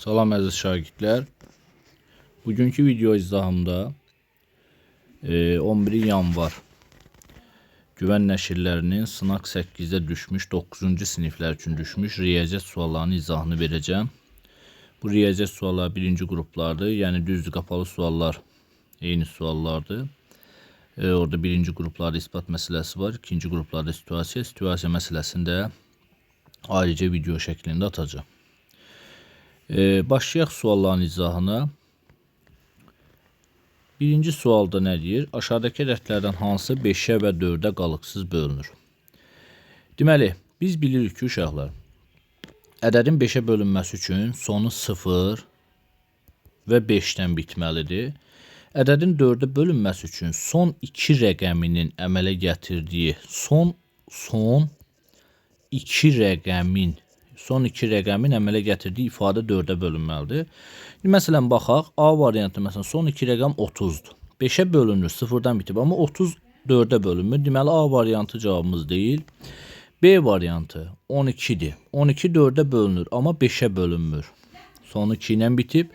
Salam əziz şagirdlər. Bugünkü video izahımda 11 yanvar Güvən nəşrlərinin sınaq 8-də düşmüş 9-cu siniflər üçün düşmüş riyaziyyat suallarının izahını verəcəm. Bu riyaziyyat sualları birinci qruplardır. Yəni düzdür, qapalı suallar eyni suallardır. Orada birinci qruplarda isbat məsələsi var, ikinci qruplarda situasiya, situasiya məsələsini də ayrıca video şəklində atacağam. Başlayaq sualların izahına. Birinci sualda nə deyir? Aşağıdakı ədədlərdən hansı 5-ə və 4-ə qalıqsız bölünür? Deməli, biz bilirik ki, uşaqlar, ədədin 5-ə bölünməsi üçün sonu 0 və 5-dən bitməlidir. Ədədin 4-ə bölünməsi üçün son 2 rəqəminin əmələ gətirdiyi son 2 rəqəmin əmələ gətirdiyi ifadə 4-ə bölünməlidir. Məsələn, baxaq, A variantı, məsələn, son 2 rəqəm 30-dur. 5-ə bölünür, 0-dan bitib, amma 30 4-ə bölünmür. Deməli, A variantı cavabımız deyil. B variantı 12-dir. 12 4-ə bölünür, amma 5-ə bölünmür. Sonu 2 ilə bitib.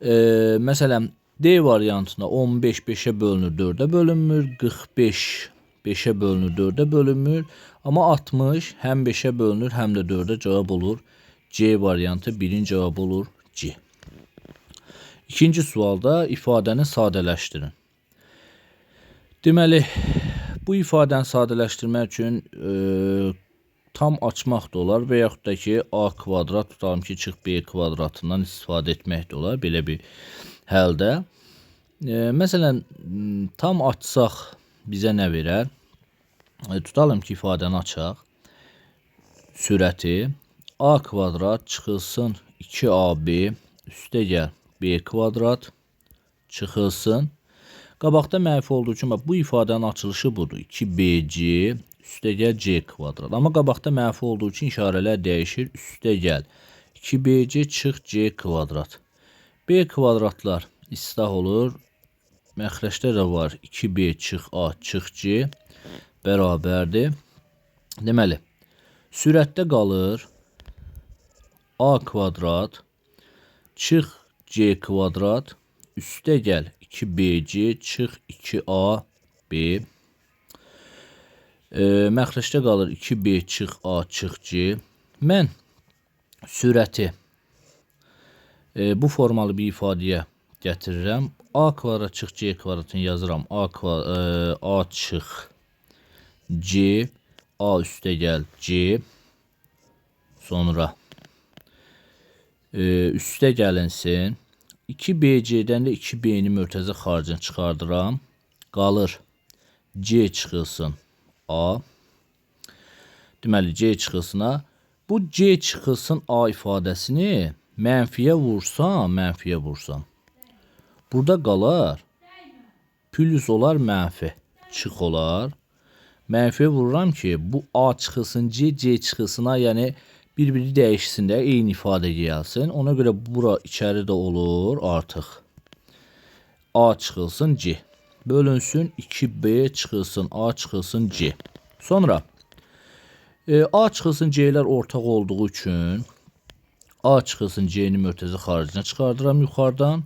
Məsələn, D variantında 15 5-ə bölünür, 4-ə bölünmür. 45 5-ə bölünür, 4-ə bölünmür. Amma 60 həm 5-ə bölünür, həm də 4-ə cavab olur. C variantı birinci cavabı olur C. İkinci sualda ifadəni sadələşdirin. Deməli, bu ifadəni sadələşdirmək üçün tam açmaq da olar və yaxud da ki, A kvadrat tutalım ki, çıx B kvadratından istifadə etmək də olar belə bir həldə. Məsələn, tam açsaq bizə nə verər? Tutalım ki, ifadəni açaq. Sürəti A kvadrat çıxılsın 2AB üstə gəl B kvadrat çıxılsın. Qabaqda mənfi olduğu üçün bax, bu ifadənin açılışı budur. 2BC üstə gəl C kvadrat. Amma qabaqda mənfi olduğu üçün işarələr dəyişir. Üstə gəl 2BC çıx C kvadrat. B kvadratlar islah olur. Məxrəcdə də var 2B çıx A çıx C bərabərdir. Deməli, sürətdə qalır A kvadrat çıx C kvadrat üstə gəl 2BC çıx 2AB. Məxrəcdə qalır 2B çıx A çıx C. Mən sürəti bu formalı bir ifadəyə gətirirəm. A kvadrat çıx C kvadratını yazıram. A çıx C, A üstə gəl C, sonra üstə gəlinsin. 2BC-dən də 2B-ni mörtəzə xaricini çıxardıram. Qalır C çıxılsın A. Deməli, C çıxılsın A. Bu C çıxılsın A ifadəsini mənfiyə vursam, burada qalar plus olar mənfi, çıx olar. Mənfiyə vururam ki, bu A çıxılsın C, C çıxılsın A, yəni bir-biri dəyişsin də, eyni ifadə gəlsin. Ona görə bura içəri də olur artıq. A çıxılsın C. Bölünsün 2B çıxılsın A çıxılsın C. Sonra A çıxılsın C-lər ortaq olduğu üçün A çıxılsın C-ni mörtəzə xaricinə çıxardıram yuxarıdan.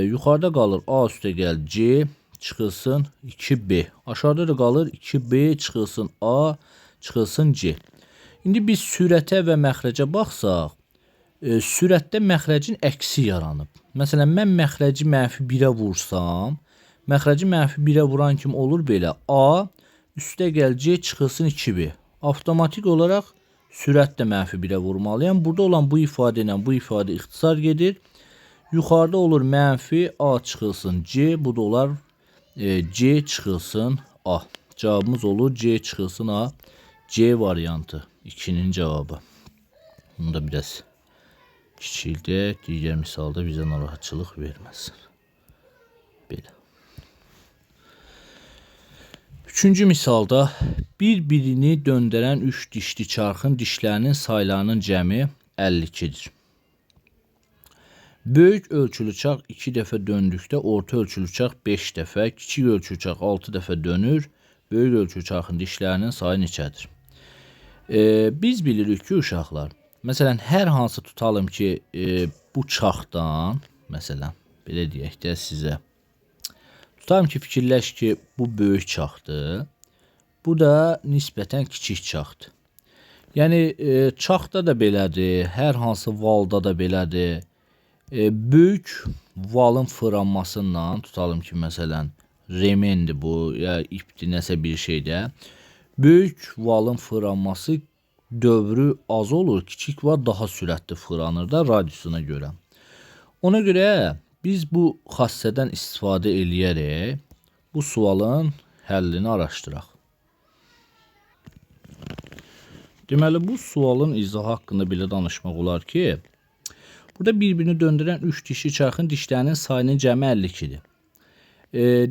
Yuxarıda qalır A üstə gəl C çıxılsın 2B. Aşağıda da qalır 2B çıxılsın A çıxılsın C. İndi biz sürətə və məxrəcə baxsaq, sürətdə məxrəcin əksi yaranıb. Məsələn, mən məxrəci mənfi 1-ə vursam, məxrəci mənfi 1-ə vuran kimi olur belə. A üstə gəl C çıxılsın 2B. Avtomatik olaraq sürət də mənfi 1-ə vurmalıyam. Burada olan bu ifadə ilə bu ifadə ixtisar gedir. Yuxarıda olur mənfi A çıxılsın C, bu da olar C çıxılsın A. Cavabımız olur C çıxılsın A. C variantı 2-nin cavabı. Bunu da biraz kiçildək, digər misalda bizə narahatçılıq verməsin. Belə. Üçüncü misalda bir-birini döndərən 3 dişli çarxın dişlərinin saylarının cəmi 52-dir. Böyük ölçülü çarx 2 dəfə döndükdə orta ölçülü çarx 5 dəfə, kiçik ölçülü çarx 6 dəfə dönür. Böyük ölçülü çarxın dişlərinin sayı neçədir? Biz bilirik ki, uşaqlar, Məsələn, hər hansı tutalım ki, bu çaxdan, məsələn, belə deyək də sizə. Tutalım ki, fikirləş ki, bu böyük çaxdır. Bu da nisbətən kiçik çaxdır. Yəni, çaxda da belədir, hər hansı valda da belədir. Böyük valın fırlanmasından, tutalım ki, məsələn, remendir bu, ya ipdir, nəsə bir şeydə. Böyük valın fırlanması dövrü az olur, kiçik val daha sürətli fırlanır da radiusuna görə. Ona görə biz bu xassədən istifadə eləyərək bu sualın həllini araşdıraq. Deməli, bu sualın izahı haqqında belə danışmaq olar ki, burada bir-birini döndürən 3 dişli çarxın dişlərinin sayının cəmi 52-dir.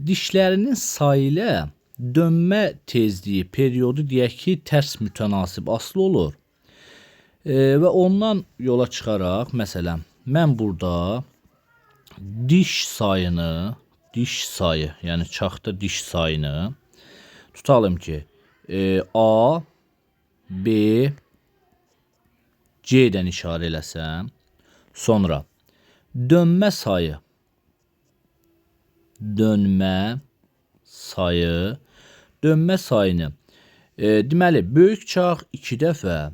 Dişlərinin sayı ilə dönmə tezliyi, periodu deyək ki, tərs mütənasib asılı olur. Və ondan yola çıxaraq, məsələn, mən burada diş sayını, diş sayı, yəni çaxda diş sayını tutalım ki, A, B, C-dən işarə eləsəm, sonra dönmə sayı, dönmə sayını, deməli, böyük çarx 2 dəfə,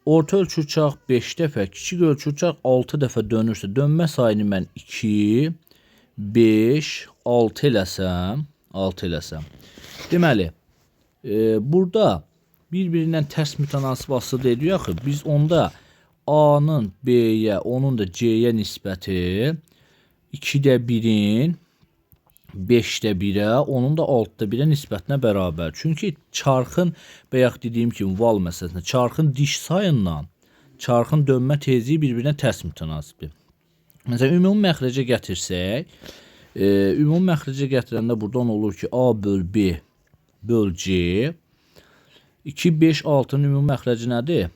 orta ölçü çarx 5 dəfə, kiçik ölçü çarx 6 dəfə dönürsə, dönmə sayını mən 2, 5, 6 eləsəm, 6 eləsəm. Deməli, burada bir-birindən tərs mütənasib asılı ediyor axı, biz onda A-nın B-yə, onun da C-yə nisbəti 2-də 1-in 5-də 1-ə, onun da 6-da 1-ə nisbətinə bərabər. Çünki çarxın, bayaq dediyim kimi val məsələsində, çarxın diş sayından çarxın dönmə tezliyi bir-birinə tərs mütənasibdir. Məsələn, ümumi məxrəcə gətirsək, ümumi məxrəcə gətirəndə buradan olur ki, A böl B böl C, 2, 5, 6-nın ümumi məxrəci nədir?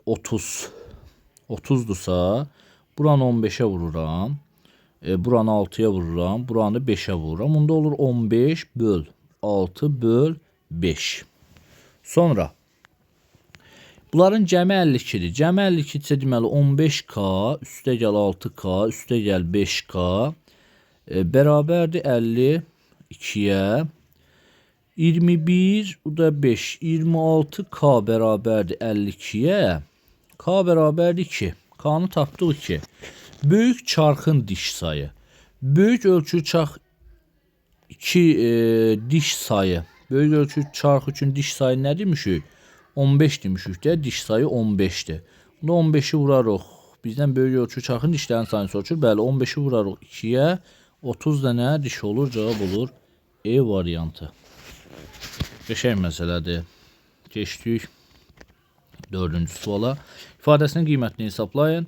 30. 30-dursa, buranı 15-ə vururam, buranı 6-ya vururam, buranı 5-ə vururam. Onda olur 15 böl 6 böl 5. Sonra, bunların cəmi 52-dir. Cəmi 52 isə deməli 15K, üstə gəl 6K, üstə gəl 5K, bərabərdir 52-yə. 21, bu da 5, 26K bərabərdir 52-yə, K bərabərdir 2. K-nı tapdıq 2. Böyük çarxın diş sayı. Böyük ölçü çarx 2 diş sayı. Böyük ölçü çarx üçün diş sayı nə demişik? 15 demişik də, diş sayı 15-dir. Bunda 15-i vurarıq. Bizdən böyük ölçü çarxın dişlərinin sayını soruşur. Bəli, 15-i vurarıq 2-yə. 30 dənə diş olur, cavab olur E variantı. Qəşəng məsələdir. Keçdik 4-cü suala. İfadəsinin qiymətini hesablayın.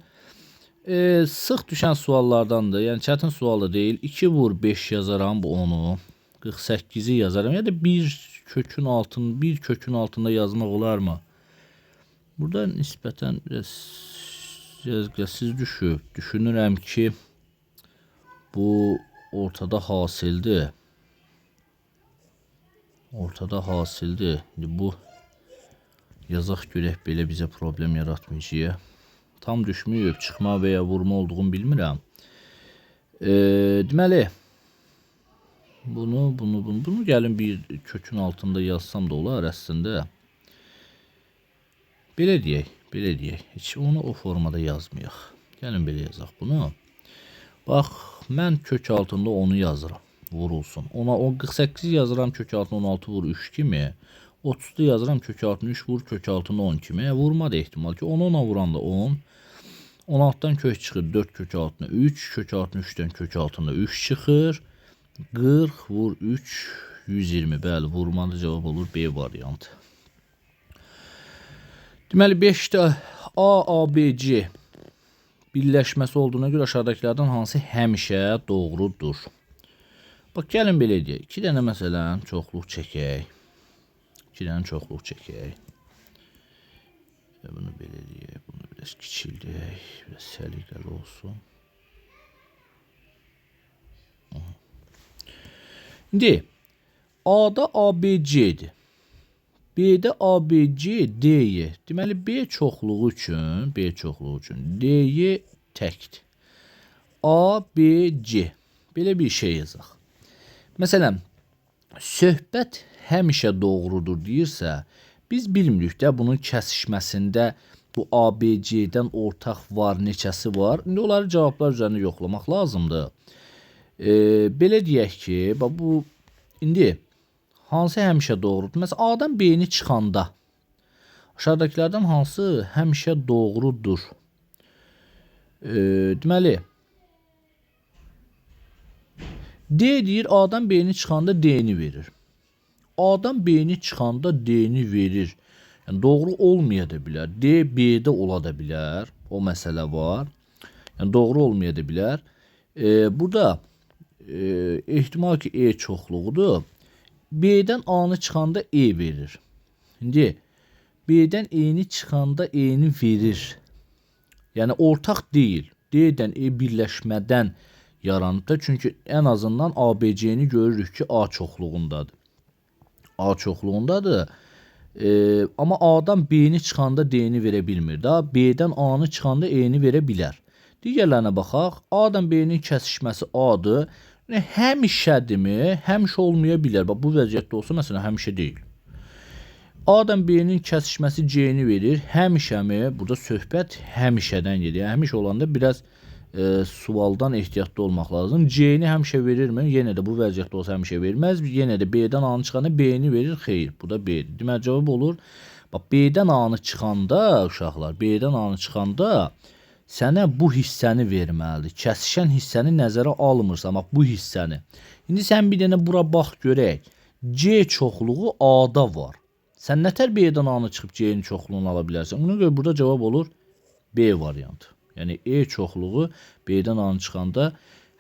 Sıx düşən suallardandır. Yəni çətin sual da deyil. 2 vur 5 yazaram bu 10-u. 48-i yazaram. Ya da bir kökün altında, bir kökün altında yazmaq olarmı? Burada nisbətən biraz cəzgəsiz düşüb. Düşünürəm ki, bu ortada hasildir. Ortada hasildir. İndi bu yazaq görək belə bizə problem yaratmayacaq. Tam düşməyib, çıxma və ya vurma olduğunu bilmirəm. Deməli, bunu gəlin bir kökün altında yazsam da olar əslində. Belə deyək, belə deyək. Heç onu o formada yazmayaq. Gəlin belə yazaq bunu. Bax, mən kök altında onu yazıram. Vurulsun. Ona o 48 yazıram kök altında 16 vur 3 kimi. 30-da yazıram kök altında 3 vur kök altında 10 kimi. Vurma da ehtimal ki, 10 10-a vuranda 10. 16-dan kök çıxır 4 kök altında 3. Kök altında 3-dən kök altında 3 çıxır. 40 vur 3 120. Bəli, vurmalı cavab olur B variantı. Deməli 5-də A, A, B, C birləşməsi olduğuna görə aşağıdakılardan hansı həmişə doğrudur? Bax, gəlin belə deyək. 2 dənə məsələn çoxluq çəkək. 2 dənə çoxluq çəkək. Bunu belə deyək, bunu biraz kiçildək, biraz səliqəli olsun. Aha. İndi A-da A, B, C-dir. B-də A, B, C, D, Y. Deməli, B çoxluğu üçün, D, Y təkdir. A, B, C. Belə bir şey yazaq. Məsələn, söhbət həmişə doğrudur deyirsə, biz bilmirik də bunun kəsişməsində bu A, B, C-dən ortaq var, neçəsi var. İndi onları cavablar üzərində yoxlamaq lazımdır. Belə deyək ki, bax bu indi hansı həmişə doğrudur? Məsələn, A-dan B-ni çıxanda aşağıdakılardan hansı həmişə doğrudur? Deməli, D deyir, A-dan B-ni çıxanda D-ni verir. A-dan B-ni çıxanda D-ni verir. Yəni, doğru olmaya da bilər. D, B-də ola da bilər. O məsələ var. Yəni, doğru olmaya da bilər. Burada ehtimal ki, E çoxluğudur. B-dən A-nı çıxanda E verir. İndi B-dən E-ni çıxanda E-ni verir. Yəni, ortaq deyil. D-dən E birləşmədən yaranıb da. Çünki ən azından A, B, C-ni görürük ki, A çoxluğundadır. A çoxluğundadır. Amma A-dan B-ni çıxanda D-ni verə bilmir da. B-dən A-nı çıxanda E-ni verə bilər. Digərlərinə baxaq. A-dan B-nin kəsişməsi A-dır. Yəni, həmişədirmi? Həmişə olmaya bilər. Bax, bu vəziyyətdə olsa, məsələn, həmişə deyil. A-dan B-nin kəsişməsi C-ni verir. Həmişəmi? Burada söhbət həmişədən gedir. Yəni, həmişə olanda biraz sualdan ehtiyatlı olmaq lazım. C-ni həmişə verirmi? Yenə də bu vəziyyətdə olsa həmişə verməz. Yenə də B-dən A-nı çıxanda B-ni verir. Xeyr, bu da B-dir. Deməli, cavab olur. Bax, B-dən A-nı çıxanda, uşaqlar, B-dən A-nı çıxanda sənə bu hissəni verməlidir. Kəsişən hissəni nəzərə almırsan, bax, bu hissəni. İndi sən bir dənə bura bax görək. C çoxluğu A-da var. Sən nətər B-dən A-nı çıxıb C-nin çoxluğunu ala bilərsən? Ona görə burada cavab olur B variantı. Yəni, E çoxluğu B-dən A-nı çıxanda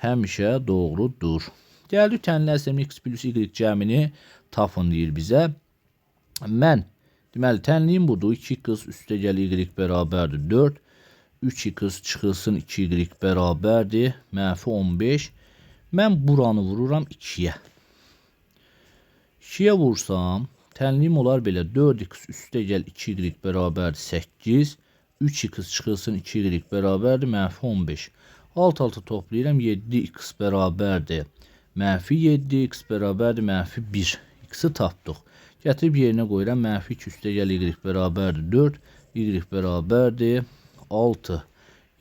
həmişə doğrudur. Gəldik tənlər sistemi X plus Y cəmini tapın deyir bizə. Mən, deməli, tənliyim budur. 2x üstə gəl Y bərabərdir 4. 3x çıxılsın 2y bərabərdir. Mənfi 15. Mən buranı vururam 2-yə. 2-yə vursam, tənliyim olar belə 4x üstə gəl 2y bərabərdir 8. 3x çıxılsın 2y bərabərdir mənfi 15. Alt-alta toplayıram 7x bərabərdir mənfi 7x bərabərdir mənfi 1. X-i tapdıq. Gətirib yerinə qoyuram mənfi 2 üstə gəl y bərabərdir 4. Y bərabərdir 6.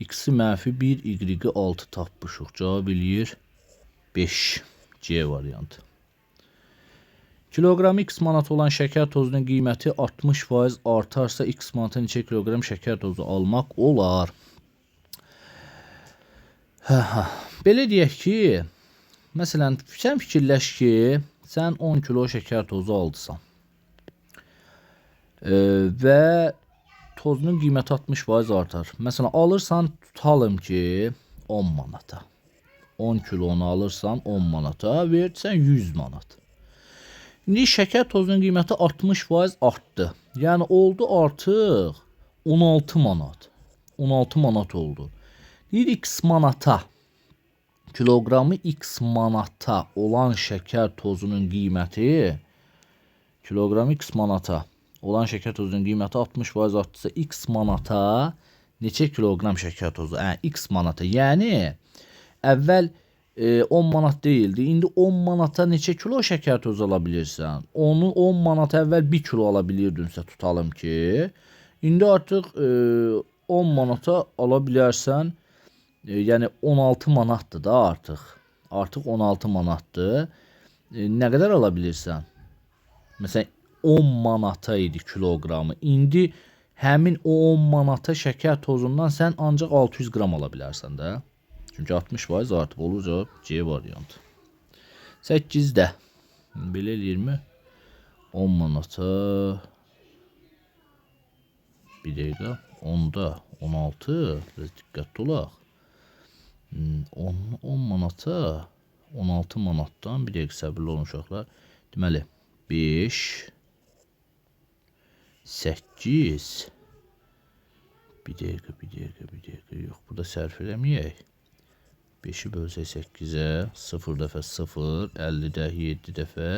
X-i mənfi 1, Y-i 6 tapmışıq. Cavab eləyir 5. C variantı. Kiloqramı X manat olan şəkər tozunun qiyməti 60% artarsa X manata neçə kiloqram şəkər tozu almaq olar? Belə deyək ki, məsələn, sən fikirləş ki, sən 10 kilo şəkər tozu aldısan və tozunun qiyməti 60% artar. Məsələn, alırsan, tutalım ki, 10 manata. 10 kilonu alırsan 10 manata, verirsən 100 manat. İndi şəkər tozunun qiyməti 60% artdı. Yəni, oldu artıq 16 manat. 16 manat oldu. Deyir X manata, kiloqramı X manata olan şəkər tozunun qiyməti, kiloqramı X manata olan şəkər tozunun qiyməti 60% artdısa X manata neçə kiloqram şəkər tozu? X manata. Yəni, əvvəl 10 manat deyildi. İndi 10 manata neçə kilo şəkər tozu ala bilirsən? Onu 10 manata əvvəl 1 kilo ala bilirdinsə tutalım ki, indi artıq 10 manata ala bilərsən. Yəni 16 manatdır da artıq. Artıq 16 manatdır. Nə qədər ala bilirsən? Məsələn, 10 manata idi kiloqramı. İndi həmin o 10 manata şəkər tozundan sən ancaq 600 qram ala bilərsən də. Çünki 60% artıb olur cavab C variantı. 8-də. Belə eləyirmi? 10 manata bir dəqiqə. 10-da 16. Biraz diqqətli olaq. 10 manata 16 manatdan bir dəqiqə səbirli olun uşaqlar. Deməli 5 8 bir dəqiqə, bir dəqiqə, bir dəqiqə. Yox, burada sərf eləməyək. 5-i bölsək 8-ə, 0 dəfə 0, 50-də 7 dəfə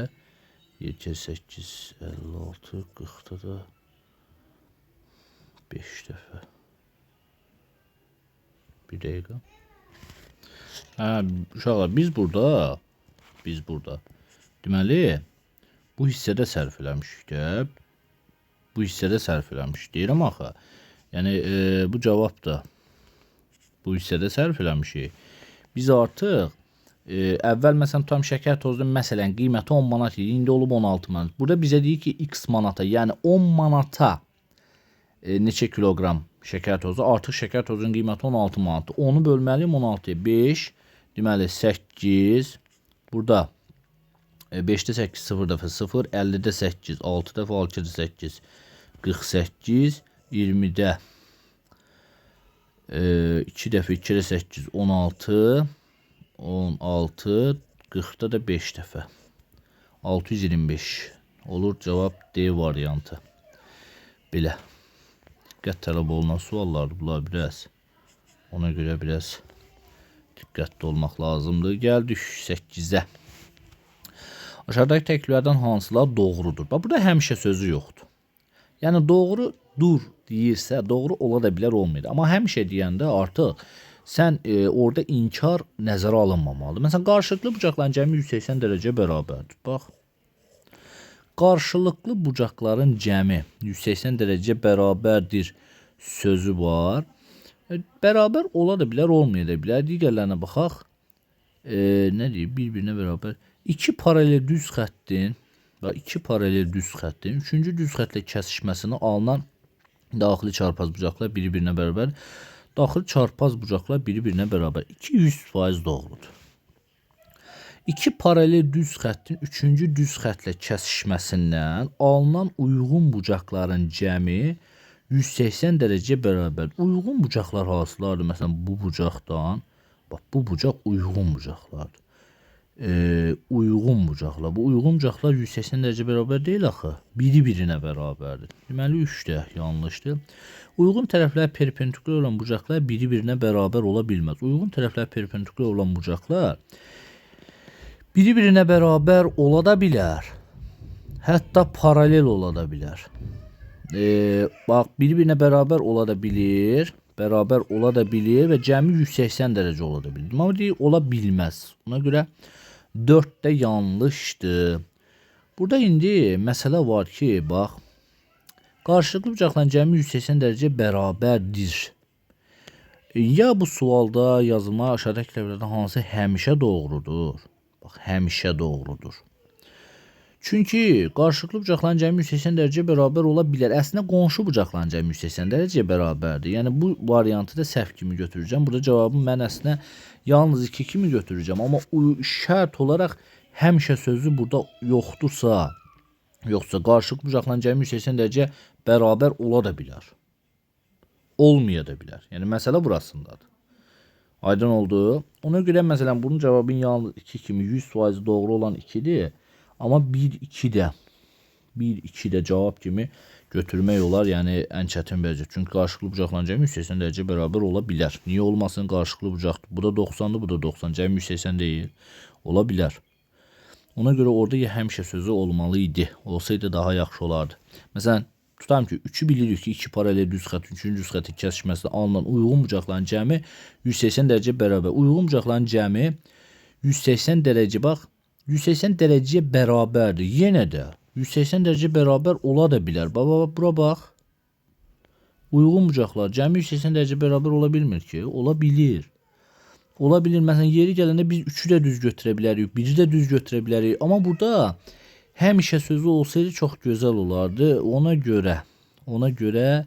7 8 56 40-da da 5 dəfə. Bir dəqiqə. Hə, uşaqlar, biz burada. Deməli, bu hissədə sərf eləmişik də. Bu hissədə sərf eləmişik. Deyirəm axı. Yəni, bu cavab da bu hissədə sərf eləmişik. Biz artıq əvvəl məsələn, tutam şəkər tozunun məsələn qiyməti 10 manat idi, indi olub 16 manat. Burada bizə deyir ki, x manata, yəni 10 manata neçə kiloqram şəkər tozu? Artıq şəkər tozunun qiyməti 16 manatdır. 10-u bölməliyim 16-ya. 5, deməli 8, burada 5-də 8, 0 dəfə 0, 50-də 8, 6 dəfə 6-da 8, 48, 20-də 2 dəfə 2-də 8, 16, 16, 40-da da 5 dəfə. 625 olur cavab D variantı. Belə. Diqqət tələb olunan suallardır bunlar biraz. Ona görə biraz diqqətli olmaq lazımdır. Gəldik 8-ə. Aşağıdakı təkliflərdən hansılar doğrudur? Bax, burada həmişə sözü yoxdur. Yəni doğrudur deyirsə, doğru ola da bilər, olmayır. Amma həmişə deyəndə artıq sən orada inkar nəzərə alınmamalıdır. Məsələn, qarşılıqlı bucaqların cəmi 180 dərəcə bərabərdir. Bax, qarşılıqlı bucaqların cəmi 180 dərəcə bərabərdir sözü var. Bərabər ola da bilər, olmaya da bilər. Digərlərinə baxaq. Nə deyir? Bir-birinə bərabər. İki paralel düz xəttin və iki paralel düz xəttin üçüncü düz xəttlə kəsişməsini alınan daxili çarpaz bucaqlar bir-birinə bərabər. Daxili çarpaz bucaqlar bir-birinə bərabər. 200% doğrudur. İki paralel düz xəttin üçüncü düz xəttlə kəsişməsindən alınan uyğun bucaqların cəmi 180 dərəcə bərabərdir. Uyğun bucaqlar hansılardır? Məsələn, bu bucaqdan, bax, bu bucaq uyğun bucaqlardır. Uyğun bucaqlar. Bu uyğun bucaqlar 180 dərəcə bərabər deyil axı. Biri-birinə bərabərdir. Deməli, 3 də yanlışdır. Uyğun tərəflər perpendikulyar olan bucaqlar biri-birinə bərabər ola bilməz. Uyğun tərəflər perpendikulyar olan bucaqlar biri-birinə bərabər ola da bilər. Hətta paralel ola da bilər. Bax, biri-birinə bərabər ola da bilir. Bərabər ola da bilir və cəmi 180 dərəcə ola da bilir. Amma deyir, ola bilməz. Ona görə 4 də yanlışdır. Burada indi məsələ var ki, bax, qarşılıqlı bucaqların cəmi 180 dərəcə bərabərdir. Ya bu sualda yazılma aşağıdakı təkliflərdən hansı həmişə doğrudur? Bax, həmişə doğrudur. Çünki qarşılıqlı bucaqların cəmi 180 dərəcə bərabər ola bilər. Əslində, qonşu bucaqların cəmi 180 dərəcə bərabərdir. Yəni, bu variantı da səhv kimi götürəcəm. Burada cavabı mən əslində yalnız 2 kimi götürəcəm. Amma şərt olaraq həmişə sözü burada yoxdursa, yoxsa qarşılıqlı bucaqların cəmi 180 dərəcə bərabər ola da bilər. Olmaya da bilər. Yəni, məsələ burasındadır. Aydın oldu. Ona görə, məsələn, bunun cavabın yalnız 2 kimi 100% doğru olan 2-dir. Amma 1-2 də cavab kimi götürmək olar. Yəni, ən çətin vəziyyət. Çünki qarşılıqlı bucaqların cəmi 180 dərəcə bərabər ola bilər. Niyə olmasın qarşılıqlı bucaqdır? Bu da 90-dır, bu da 90. Cəmi 180 deyil. Ola bilər. Ona görə orada ya həmişə sözü olmalı idi. Olsaydı daha yaxşı olardı. Məsələn, tutam ki, 3-ü bilirik ki, 2 paralel düz xətt, 3-cü düz xətti kəsişməsində alınan uyğun bucaqların cəmi 180 dərəcə bərabər. Uyğun bucaqların cəmi 180 dərəcə, bax, 180 dərəcəyə bərabərdir. Yenə də 180 dərəcə bərabər ola da bilər. Baba, bura bax. Uyğun bucaqlar cəmi 180 dərəcə bərabər ola bilmir ki. Ola bilir. Ola bilir. Məsələn, yeri gələndə biz 3-ü də düz götürə bilərik, 1-i də düz götürə bilərik. Amma burada həmişə sözü olsaydı çox gözəl olardı. Ona görə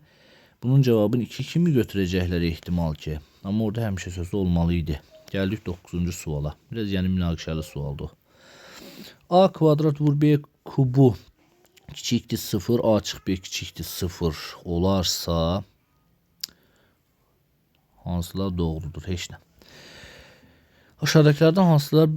bunun cavabını 2 kimi götürəcəklər ehtimal ki. Amma orada həmişə sözü olmalı idi. Gəldik 9-cu suala. Biraz yəni münaqişəli sualdır o. A kvadrat vur B kubu kiçikdir 0, A çıx B kiçikdir 0 olarsa hansılar doğrudur? Heç nə. Aşağıdakılardan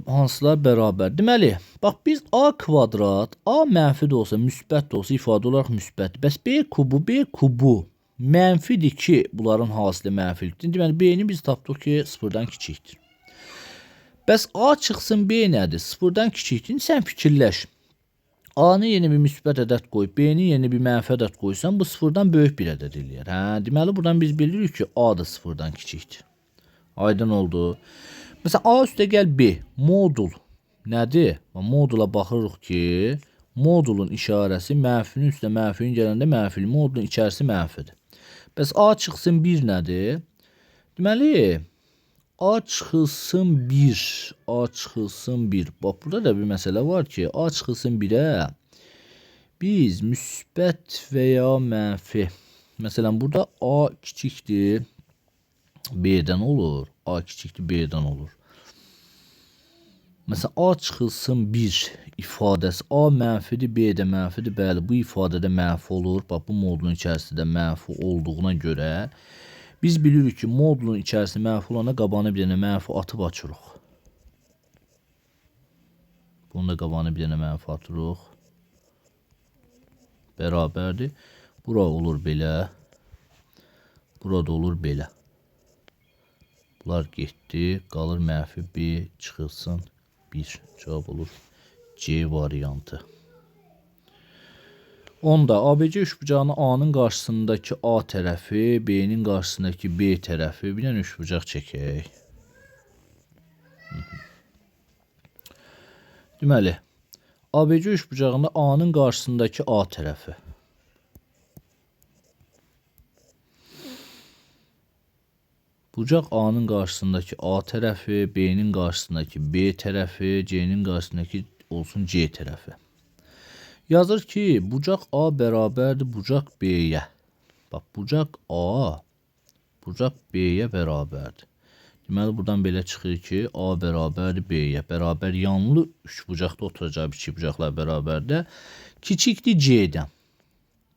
hansılar bərabər? Deməli, bax biz A kvadrat, A mənfi də olsa, müsbət də olsa ifadə olaraq müsbətdir. Bəs B kubu, B kubu mənfidir ki, bunların hasili mənfilikdir. Deməli, B-ni biz tapdıq ki, 0-dan kiçikdir. Bəs A çıxsın B nədir? 0-dan kiçikdir. Sən fikirləş. A-nın yerinə bir müsbət ədəd qoyub, B-nin yerinə bir mənfi ədəd qoysam, bu sıfırdan böyük bir ədəd eləyər. Hə, deməli, buradan biz bilirik ki, A da sıfırdan kiçikdir. Aydın oldu. Məsələn, A üstə gəl B. Modul nədir? Modula baxırıq ki, modulun işarəsi mənfinin üstə mənfinin gələndə mənfili, modulun içərisi mənfidir. Bəs A çıxsın 1 nədir? Deməli, A çıxılsın 1, A çıxılsın 1. Bax, burada da bir məsələ var ki, A çıxılsın 1-ə biz müsbət və ya mənfi. Məsələn, burada A kiçikdir B-dən olur. A kiçikdir B-dən olur. Məsələn, A çıxılsın 1 ifadəsi. A mənfidir, B də mənfidir. Bəli, bu ifadədə mənfi olur. Bax, bu modulun içərisində mənfi olduğuna görə biz bilirik ki, modulun içərisində mənfi olanda qabağına bir dənə mənfi atıb açırıq. Bunun da qabağına bir dənə mənfi atırıq. Bərabərdir. Bura olur belə. Burada olur belə. Bunlar getdi. Qalır mənfi B çıxılsın 1. Cavab olur C variantı. Onda ABC üçbucağının A-nın qarşısındakı A tərəfi, B-nin qarşısındakı B tərəfi. Bir dənə üçbucaq çəkək. Deməli, ABC üçbucağında A-nın qarşısındakı A tərəfi. Bucaq A-nın qarşısındakı A tərəfi, B-nin qarşısındakı B tərəfi, C-nin qarşısındakı olsun C tərəfi. Yazır ki, bucaq A bərabərdir bucaq B-yə. Bax, bucaq A, bucaq B-yə bərabərdir. Deməli, buradan belə çıxır ki, A bərabərdir B-yə. Bərabər yanlı üç bucaqda oturacağı iki bucaqlar bərabərdir. Kiçikdir C-dən.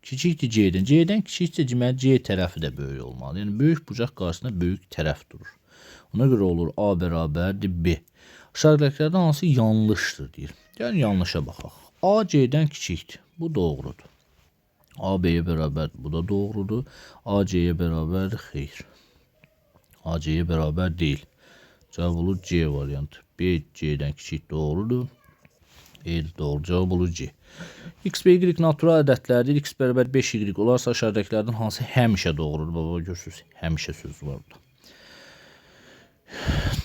Kiçikdir C-dən. C-dən kiçikdir, deməli, C tərəfi də böyük olmalıdır. Yəni, böyük bucaq qarşısında böyük tərəf durur. Ona görə olur A bərabərdir B. Aşağıdakılardan hansı yanlışdır deyir. Yəni, yanlışa baxaq. A C-dən kiçikdir. Bu doğrudur. A B-yə bərabərdir. Bu da doğrudur. A C-yə bərabərdir. Xeyr. A C-yə bərabər deyil. Cavab olur C variantı. B C-dən kiçik doğrudur. E doğru. Cavab olur C. X və Y natural ədədlərdir. X bərabər 5Y olarsa aşağıdakılardan hansı həmişə doğrudur? Baba görürsünüz, həmişə sözü var burada.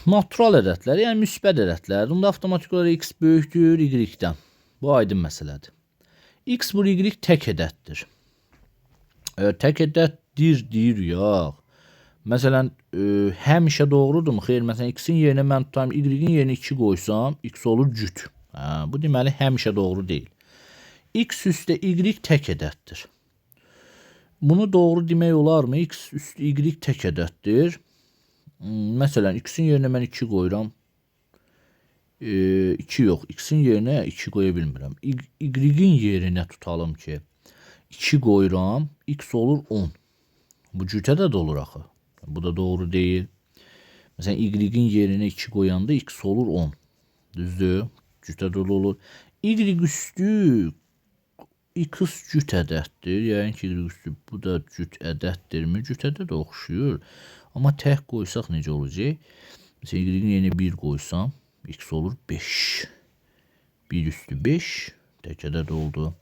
Natural ədədlər, yəni müsbət ədədlərdir. Bunda avtomatik olaraq X böyükdür Y-dən. Bu aydın məsələdir. X vur Y tək ədəddir. Tək ədəddir deyir yox. Məsələn, həmişə doğrudurmu? Xeyr, məsələn, X-in yerinə mən tutam, Y-in yerinə 2 qoysam, X olur cüt. Hə, bu deməli həmişə doğru deyil. X üstə Y tək ədəddir. Bunu doğru demək olarmı? X üstə Y tək ədəddir. Məsələn, X-in yerinə mən 2 qoyuram. 2 yox, X-in yerinə 2 qoya bilmirəm. Y-in yerinə tutalım ki, 2 qoyuram, X olur 10. Bu cüt ədəd olur axı. Bu da doğru deyil. Məsələn, Y-in yerinə 2 qoyanda X olur 10. Düzdür? Cüt ədəd olur. Y üstü X cüt ədəddir. Yəni ki, Y üstü bu da cüt ədəddirmi? Cüt ədəd oxşuyur. Amma tək qoysaq necə olacaq? Məsələn, Y-in yerinə 1 qoysam, X olur 5. 1 üstü 5 tək ədəd oldu.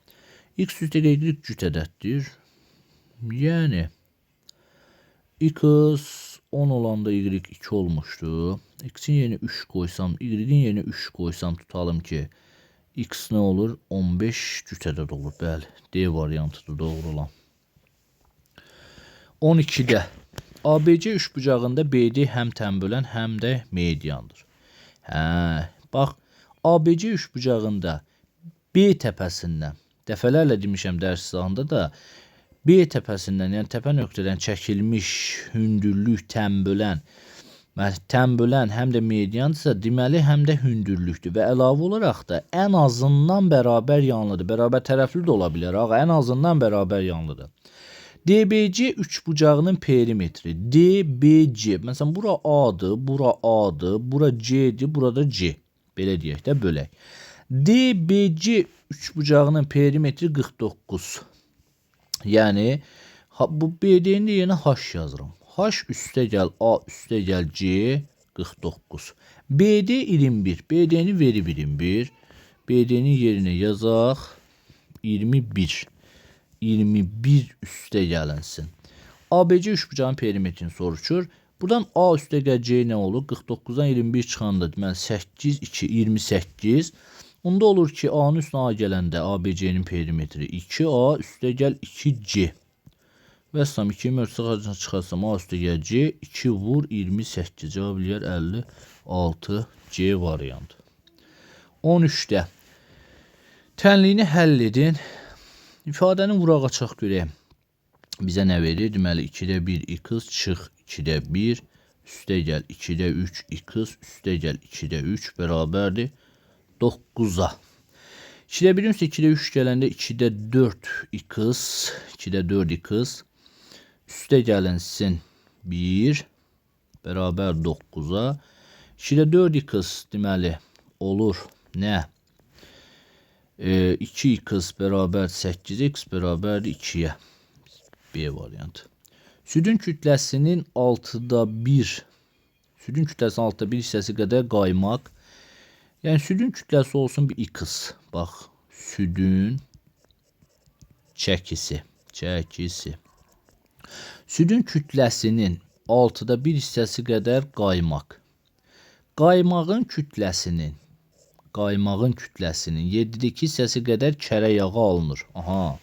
X üstü Y cüt ədəddir. Yəni X 10 olanda Y 2 olmuşdu. X-in yerinə 3 qoysam, Y-in yerinə 3 qoysam tutalım ki, X nə olur? 15 cüt ədəd olur. Bəli, D variantıdır doğru olan. 12-də ABC üçbucağında BD həm tənbölən, həm də mediandır. Hə, bax, ABC üçbucağında B təpəsindən, dəfələrlə demişəm dərs izahında da, B təpəsindən, yəni təpə nöqtədən çəkilmiş hündürlük tənbölən, tənbölən həm də mediandırsa, deməli həm də hündürlükdür və əlavə olaraq da ən azından bərabər yanlıdır. Bərabər tərəfli də ola bilər, ağa, ən azından bərabər yanlıdır. DBC üçbucağının perimetri. DBC. Məsələn, bura A-dır, bura A-dır, bura C-dir, burada C. Belə deyək də, bölək. DBC üçbucağının perimetri 49. Yəni, bu BD-nin yerinə H yazıram. H üstə gəl A üstə gəl C 49. BD 21. BD-ni verib 21. BD-nin yerinə yazaq. 21. 21 üstə gəlinsin. ABC üçbucağın perimetrini soruşur. Buradan A üstə gəl C nə olur? 49-dan 21 çıxanda deməli 8, 2, 28. Onda olur ki, A-nın üstünə A gələndə ABC-nin perimetri 2A üstə gəl 2C. Və sam 2-nin mövcud xaricini çıxarsam A üstə gəl C, 2 vur 28. Cavab eləyər 56 C variantı. 13-də tənliyini həll edin. İfadəni vuraq açaq görək. Bizə nə verir? Deməli 2-də 1 x çıx 2-də 1 üstə gəl 2-də 3 x üstə gəl 2-də 3 bərabərdir 9-a. 2-də 1-in üstə 2-də 3 gələndə 2-də 4 x 2-də 4 x üstə gəlinsin 1 bərabər 9-a. 2-də 4 x deməli olur nə? 2x bərabər 8x bərabərdir 2-yə. B variantı. Südün kütləsinin 6-da 1, südün kütləsinin 6-da 1 hissəsi qədər qaymaq. Yəni südün kütləsi olsun bir x. Bax, südün çəkisi, çəkisi. Südün kütləsinin 6-da 1 hissəsi qədər qaymaq. Qaymağın kütləsinin 7-də 2 hissəsi qədər kərə yağı alınır. Aha.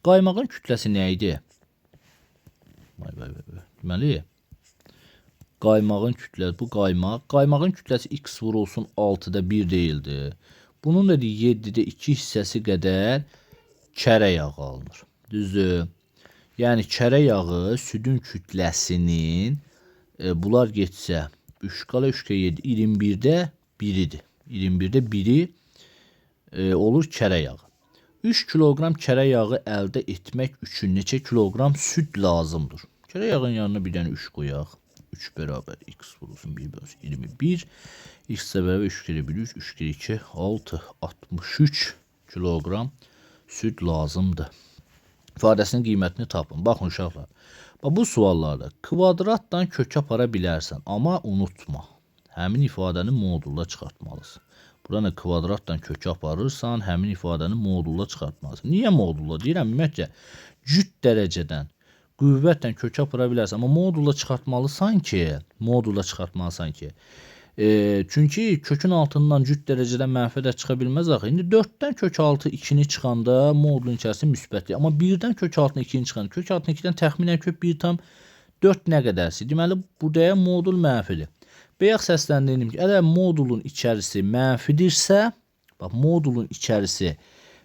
Qaymağın kütləsi nə idi? Vay vay vay. Deməli, qaymağın kütləsi, bu qaymaq. Qaymağın kütləsi x vurulsun 6-da 1 deyildi. Bunun da 7-də 2 hissəsi qədər kərə yağı alınır. Düzdür? Yəni, kərə yağı südün kütləsinin, bunlar getsə 3 qala 3 kə 7, 21-də 1-idir. 21-də 1-i olur kərə yağı. 3 kiloqram kərə yağı əldə etmək üçün neçə kiloqram süd lazımdır? Kərə yağın yanına bir dənə 3 qoyaq. 3 bərabər x vurulsun 1 bölüsü 21. X bərabər 3 kere 1, 3, 3 kere 2, 6, 63 kiloqram süd lazımdır. İfadəsinin qiymətini tapın. Baxın uşaqlar. Bax, bu suallarda kvadratdan kök apara bilərsən, amma unutma. Həmin ifadəni modulda çıxartmalısın. Buranı kvadratdan kökə aparırsan, həmin ifadəni modulda çıxartmalısın. Niyə modulda? Deyirəm, ümumiyyətcə, cüt dərəcədən, qüvvətlə kökə apara bilərsən. Amma modulda çıxartmalısan ki, çünki kökün altından cüt dərəcədən mənfi də çıxa bilməz axı. İndi 4-dən kök altı 2-ni çıxanda modulun içərisi müsbətdir. Amma 1-dən kök altına 2-ni çıxanda, kök altına 2-dən təxminən kök 1,4 nə qədərsi? Deməli, bu dəyə modul mənfidir. Bayaq səsləndirdim ki, əgər modulun içərisi mənfidirsə, bax, modulun içərisi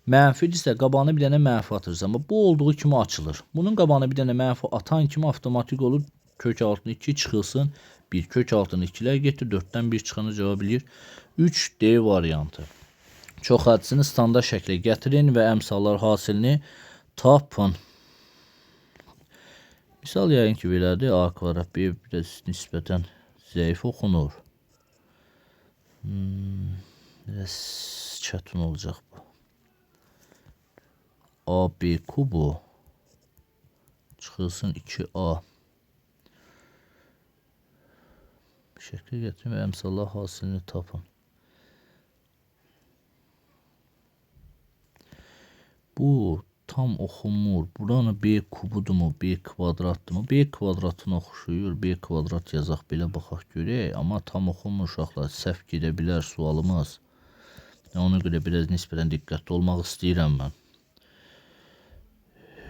mənfidirsə, qabağına bir dənə mənfi atırsan. Amma bu olduğu kimi açılır. Bunun qabağına bir dənə mənfi atan kimi avtomatik olur. Kök altına 2 çıxılsın. 1 kök altına 2-lər getdi. 4-dən 1 çıxanı cavab eləyir. 3D variantı. Çox hədisini standart şəklə gətirin və əmsallar hasilini tapın. Misal yəqin ki, belədir. A kvadrat B biraz nisbətən zəif oxunur. Biraz çətin olacaq bu. A, B kubu çıxılsın 2A. Şəklə gətirin və əmsallar hasilini tapın. Bu tam oxunmur. Buranı B kubudurmu, B kvadratdırmı? B kvadratına oxşuyur. B kvadrat yazaq, belə baxaq görək. Amma tam oxunmur uşaqlar. Səhv gedə bilər sualımız. Ona görə biraz nisbətən diqqətli olmaq istəyirəm mən.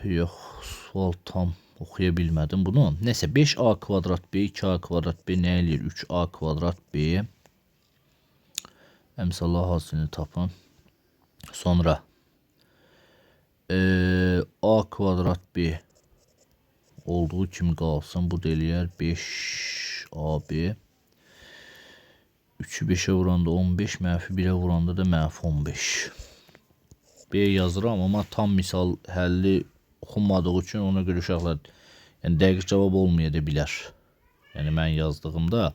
Yox, sual tam oxuya bilmədim bunu. Nəysə, 5A kvadrat B, 2A kvadrat B nə eləyir? 3A kvadrat B. Əmsallar hasilini tapın. Sonra A kvadrat B olduğu kimi qalsın. Bu da eləyər 5AB. 3-ü 5-ə vuranda 15, mənfi 1-ə vuranda da mənfi 15. B yazıram, amma tam misal həlli oxunmadığı üçün ona görə uşaqlar, yəni dəqiq cavab olmaya da bilər. Yəni mən yazdığımda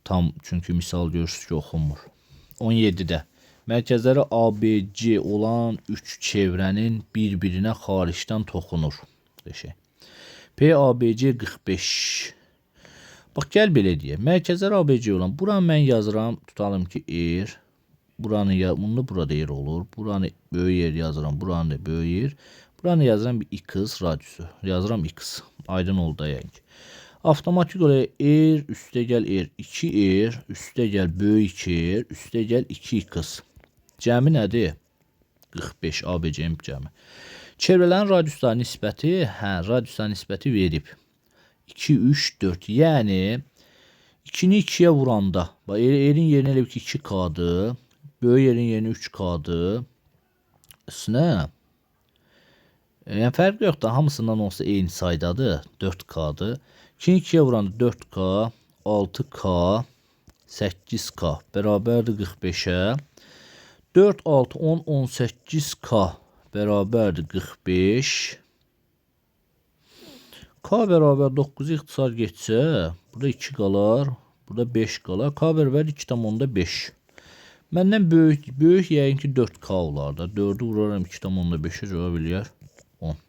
tam, çünki misal görürsünüz ki, oxunmur. 17-də mərkəzləri A, B, C olan 3 çevrənin bir-birinə xaricdən toxunur. Qəşəng. P, A, B, C 45. Bax, gəl belə deyək. Mərkəzləri A, B, C olan. Buranı mən yazıram. Tutalım ki, R, Buranı, bunu burada yer olur. Buranı böyük yer yazıram, buranı da böyük yer. Buranı yazıram bir x radiusu. Yazıram x. Aydın oldu da yəqin ki. Avtomatik olaraq r üstə gəl r 2r üstə gəl böyük 2r üstə gəl 2x. Cəmi nədir? 45 ABC-nin cəmi. Çevrələrin radiusların nisbəti, hə, radiusların nisbəti verib. 2, 3, 4. Yəni 2-ni 2-yə vuranda, bax r-in yerinə elə bil ki 2K-dır. Böyük yerin yerinə 3K-dır. Üstünə yəni fərqi yoxdur. Hamısından olsa eyni saydadır. 4K-dır. 2-ni 2-yə vuranda 4K, 6K, 8K bərabərdir 45-ə. 4, 6, 10, 18K bərabərdir 45. K bərabər 9 ixtisar getsə, burada 2 qalar, burada 5 qalar. K bərabər 2,5. Məndən böyük, böyük yəqin ki 4K olar da. 4-ü vuraram 2,5-ə cavab eləyər 10.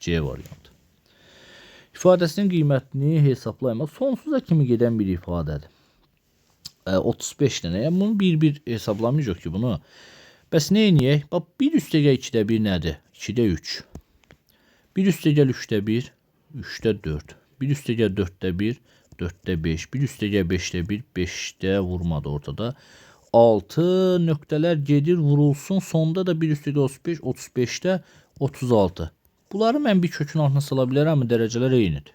C variantı. İfadəsinin qiymətini hesablayın. Sonsuza kimi gedən bir ifadədir. 35 dənə. Yəni bunu bir-bir hesablamayacaq ki bunu. Bəs nə edək? Bax 1 üstəgəl 2-də 1 nədir? 2-də 3. 1 üstəgəl 3-də 1, 3-də 4. 1 üstəgəl 4-də 1, 4-də 5. 1 üstəgəl 5-də 1, 5-də vurmadı ortada. 6 nöqtələr gedir, vurulsun. Sonda da 1 üstəgəl 35, 35-də 36. Bunları mən bir kökün altına sala bilərəm, dərəcələr eynidir.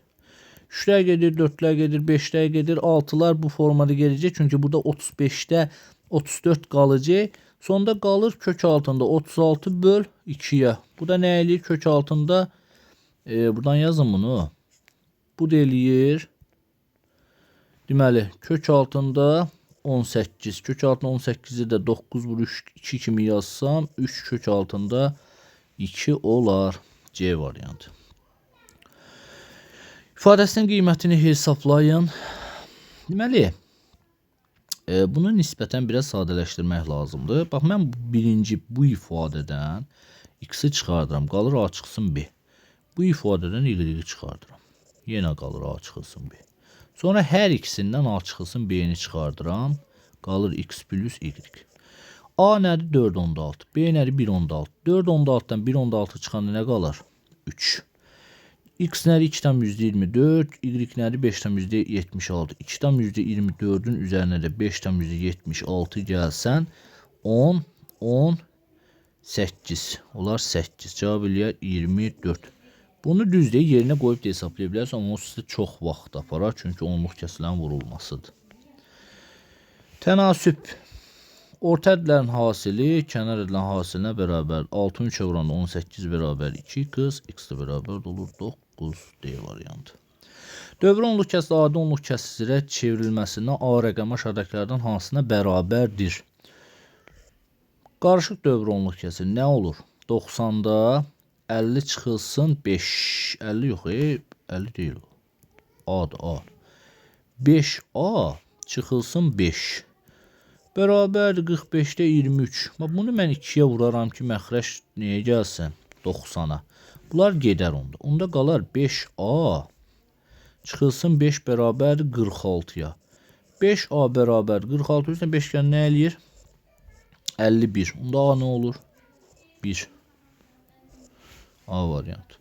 3-lər gedir, 4-lər gedir, 5-lər gedir, 6-lar bu formada gedəcək. Çünki burada 35-də 34 qalacaq. Sonda qalır kök altında 36 böl 2-yə. Bu da nə eləyir? Kök altında, buradan yazın bunu. Bu da eləyir. Deməli, kök altında 18. Kök altında 18-i də 9 vur 3, 2 kimi yazsam, 3 kök altında 2 olar. C variantı. İfadəsinin qiymətini hesablayın. Deməli, bunu nisbətən biraz sadələşdirmək lazımdır. Bax, mən birinci bu ifadədən x-i çıxardıram. Qalır A çıxsın B. Bu ifadədən y-i çıxardıram. Yenə qalır A çıxılsın B. Sonra hər ikisindən A çıxılsın B-ni çıxardıram. Qalır x plus y. A nədir? 4,6. B nədir? 1,6. 4,6-dan 1,6 çıxanda nə qalır? 3. X nədir? 2,24. Y nədir? 5,76. 2,24-ün üzərinə də 5,76 gəlsən 10, 10, 8. Olar 8. Cavab eləyər 24. Bunu düz deyil, yerinə qoyub da hesablaya bilərsən, amma o sizə çox vaxt aparar, çünki onluq kəsilən vurulmasıdır. Tənasüb. Orta ədlərin hasili kənar ədlərin hasilinə bərabər 6-ın 3-ə vuranda 18 bərabər 2x, x də bərabər olur 9 D variantı. Dövrə onluq kəsiri adi onluq kəsirə çevrilməsindən A rəqəmi aşağıdakılardan hansına bərabərdir? Qarışıq dövrə onluq kəsiri nə olur? 90-da 50 çıxılsın 5. 50 yox, 50 deyil o. A-dır, A. 5A çıxılsın 5. Bərabərdir 45-də 23. Bax, bunu mən 2-yə vuraram ki, məxrəc nəyə gəlsin? 90-a. Bunlar gedər onda. Onda qalar 5A çıxılsın 5 bərabərdir 46-ya. 5A bərabər 46 üstünə 5 gələn nə eləyir? 51. Onda A nə olur? 1. A variantı.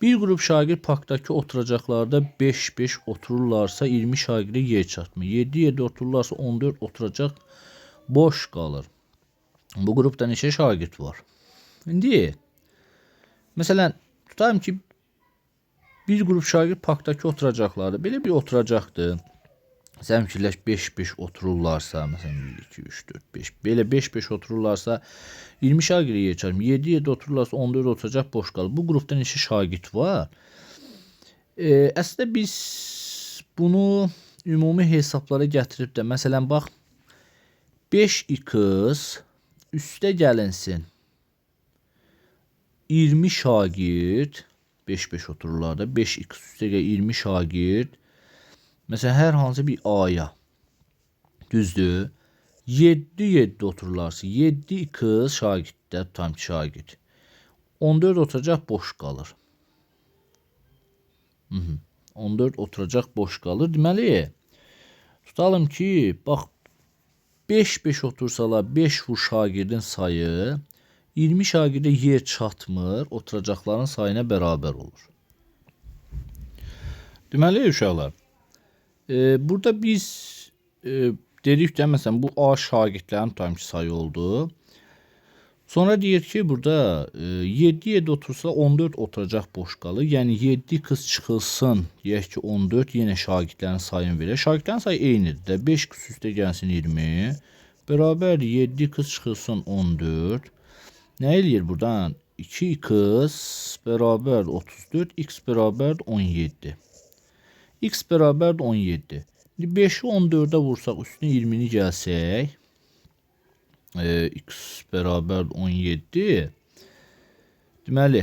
Bir qrup şagird parkdakı oturacaqlarda 5-5 otururlarsa 20 şagirdə yer çatmır. 7-7 otururlarsa 14 oturacaq boş qalır. Bu qrupda neçə şagird var? İndi məsələn tutalım ki bir qrup şagird parkdakı oturacaqlarda belə bir oturacaqdır. Sən fikirləş 5-5 otururlarsa, məsələn 1 2 3 4 5 belə 5-5 otururlarsa 20 şagird yer çatmır. 7-7 otururlarsa 14 oturacaq boş qalır. Bu qrupda neçə şagird var? Əslində biz bunu ümumi hesablara gətirib də məsələn bax 5x üstə gəlinsin 20 şagird 5-5 otururlar da 5x üstə gəl 20 şagird. Məsələn hər hansı bir A-ya. Düzdür? 7-7 otururlarsa 7x şagirddə tutam ki şagird. 14 oturacaq boş qalır. 14 oturacaq boş qalır. Deməli, tutalım ki, bax 5-5 otursalar 5 vur şagirdin sayı 20 şagirdə yer çatmır, oturacaqların sayına bərabər olur. Deməli, uşaqlar, burada biz dedik də, məsələn, bu A şagirdlərin tutam ki, sayı oldu. Sonra deyir ki, burada 7-7 otursa 14 oturacaq boş qalır. Yəni 7x çıxılsın, deyək ki, 14 yenə şagirdlərin sayını verir. Şagirdlərin sayı eynidir də. 5x üstə gəlsin 20. Bərabərdir 7x çıxılsın 14. Nə eləyir buradan? 2x bərabərdir 34, x bərabərdir 17. X bərabərdir 17. İndi 5-i 14-ə vursaq, üstünə 20-ni gəlsək, x bərabərdir 17. Deməli,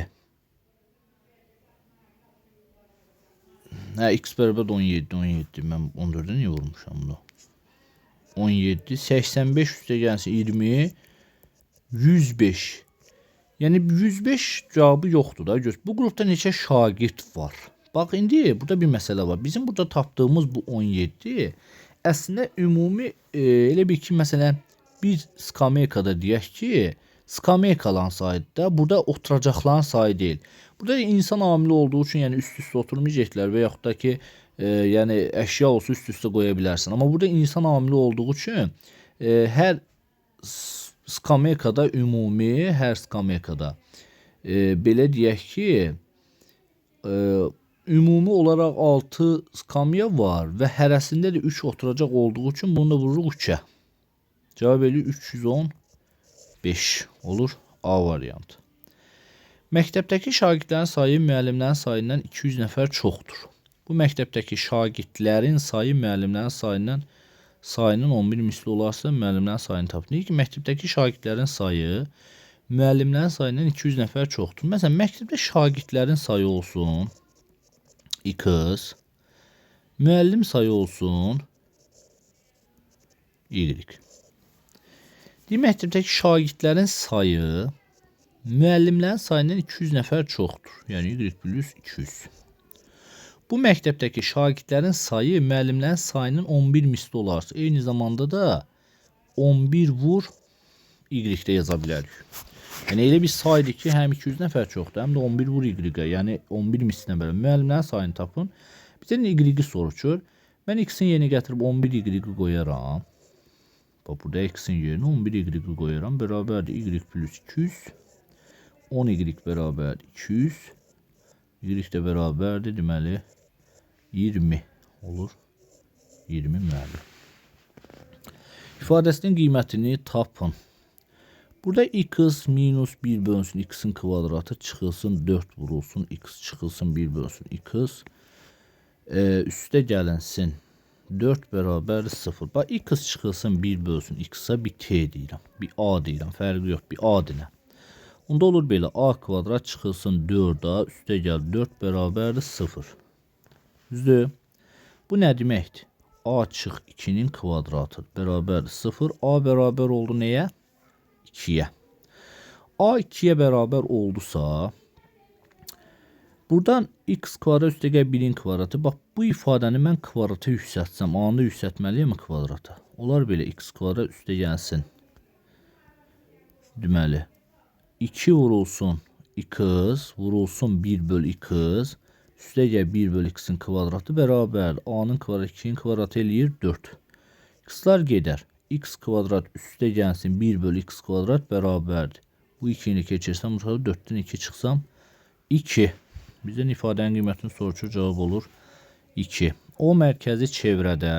x bərabərdir 17, 17. Mən 14-ə niyə vurmuşam bunu? 17, 85 üstə gəlsin 20, 105. Yəni 105 cavabı yoxdur da. Bu qrupda neçə şagird var? Bax, indi burada bir məsələ var. Bizim burada tapdığımız bu 17 əslində ümumi elə bir ki, məsələn, bir skameykada deyək ki, skameykaların sayıdır da, burada oturacaqların sayı deyil. Burada insan amili olduğu üçün, yəni üst-üstə oturmayacaqlar və yaxud da ki, yəni əşya olsa üst-üstə qoya bilərsən. Amma burada insan amili olduğu üçün hər skameykada ümumi, hər skameykada belə deyək ki, ümumi olaraq 6 skamya var və hərəsində də 3 oturacaq olduğu üçün bunu da vururuq 3-ə. Cavab eləyir 315 olur A variantı. Məktəbdəki şagirdlərin sayı müəllimlərin sayından 200 nəfər çoxdur. Bu məktəbdəki şagirdlərin sayı müəllimlərin sayının 11 misli olarsa müəllimlərin sayını tapın. Deyir ki, məktəbdəki şagirdlərin sayı müəllimlərin sayından 200 nəfər çoxdur. Məsələn, məktəbdə şagirdlərin sayı olsun x, müəllim sayı olsun y. Deyir, məktəbdəki şagirdlərin sayı müəllimlərin sayından 200 nəfər çoxdur. Yəni y plus 200. Bu məktəbdəki şagirdlərin sayı müəllimlərin sayının 11 misli olarsa, eyni zamanda da 11 vur y də yaza bilərik. Yəni elə bir saydır ki, həm 200 nəfər çoxdur, həm də 11 vur y-ə, yəni 11 mislinə bərabər. Müəllimlərin sayını tapın. Bizə y-i soruşur. Mən x-in yerinə gətirib 11 y-i qoyaram. Bax, burada x-in yerinə 11 y-i qoyaram. Bərabərdir y plus 200. 10 y bərabərdir 200. Y də bərabərdir, deməli 20 olur. 20 müəllim. İfadəsinin qiymətini tapın. Burada x minus 1 bölünsün x-in kvadratı çıxılsın 4 vurulsun x çıxılsın 1 bölünsün x. Üstə gəlinsin 4 bərabərdir 0. Bax, x çıxılsın 1 bölünsün x-a bir t deyirəm. Bir a deyirəm. Fərqi yox, bir a dinə. Onda olur belə a kvadrat çıxılsın 4a üstə gəl 4 bərabərdir 0. Düzdür? Bu nə deməkdir? A çıx 2-nin kvadratı bərabərdir 0. A bərabər oldu nəyə? 2-yə. A 2-yə bərabər oldusa, buradan x kvadrat üstə gəl 1-in kvadratı. Bax, bu ifadəni mən kvadrata yüksəltsəm, A-nı yüksəltməliyəm kvadrata. Olar belə x kvadrat üstə gəlsin. Deməli, 2 vurulsun x vurulsun 1 böl x üstə gəl 1 böl x-in kvadratı bərabərdir. A-nın kvadratı 2-nin kvadratı eləyir 4. X-lar gedər. X kvadrat üstə gəlsin 1 böl x kvadrat bərabərdir. Bu 2-ni keçirsəm, 4-dən 2 çıxsam 2. Bizdən ifadənin qiymətini soruşur, cavab olur 2. O mərkəzi çevrədə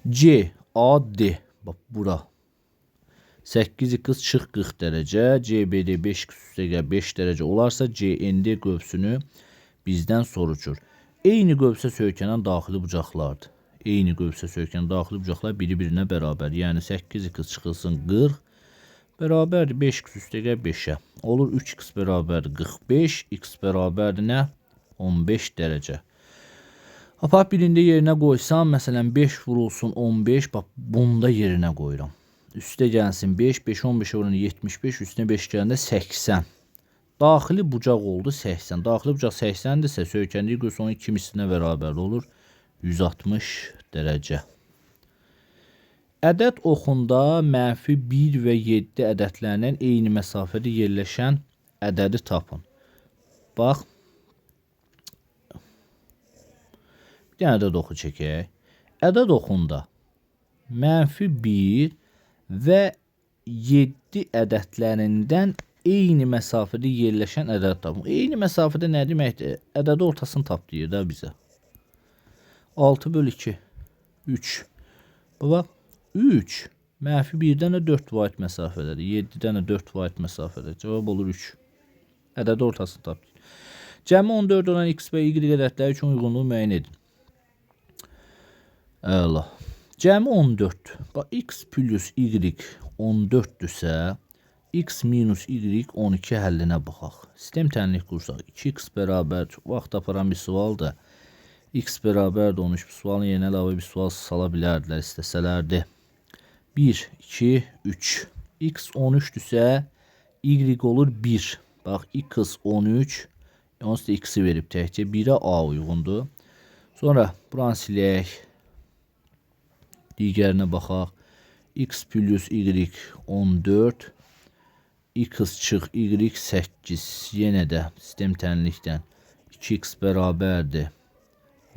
C, A, D. Bax, bura. 8x çıx 40 dərəcə, CBD 5x üstə gəl 5 dərəcə olarsa CND qövsünü bizdən soruşur. Eyni qövsə söykənən daxili bucaqlardır. Eyni qövsə söykənən daxili bucaqlar biri-birinə bərabər. Yəni 8x çıxılsın 40 bərabərdir 5x üstə gəl 5-ə. Olur 3x bərabərdir 45, x bərabərdir nə? 15 dərəcə. Apar birində yerinə qoysam, məsələn 5 vurulsun 15, bax bunda yerinə qoyuram. Üstə gəlsin 5, 5 15 oranı 75, üstünə 5 gələndə 80. Daxili bucaq oldu 80. Daxili bucaq 80-dirsə, söykəndiyi qövs onun 2 mislinə bərabər olur. 160 dərəcə. Ədəd oxunda mənfi 1 və 7 ədədlərindən eyni məsafədə yerləşən ədədi tapın. Bax. Bir dənə ədəd oxu çəkək. Ədəd oxunda mənfi 1 və 7 ədədlərindən eyni məsafədə yerləşən ədəd tapın. Eyni məsafədə nə deməkdir? Ədədi ortasını tap deyir də bizə. 6 bölü 2, 3. Bax, 3 mənfi 1-dən də 4 vahid məsafədədir. 7-dən də 4 vahid məsafədə. Cavab olur 3. Ədədi ortasını tap deyir. Cəmi 14 olan x və y ədədləri üçün uyğunluğu müəyyən edin. Əla. Cəmi 14. Bax, x plus y 14-dürsə, x minus y 12 həllinə baxaq. Sistem tənlik qursaq. 2x bərabər, çox vaxt aparan bir sualdır. X bərabərdir 13. Bu sualın yerinə əlavə bir sual sala bilərdilər, istəsələrdi. 1, 2, 3. X 13-dürsə, y olur 1. Bax, x 13. Onsuz da x-i verib təkcə. 1-ə A uyğundur. Sonra buranı silək. Digərinə baxaq. X plus y 14. X çıx y 8. Yenə də sistem tənlikdən 2x bərabərdir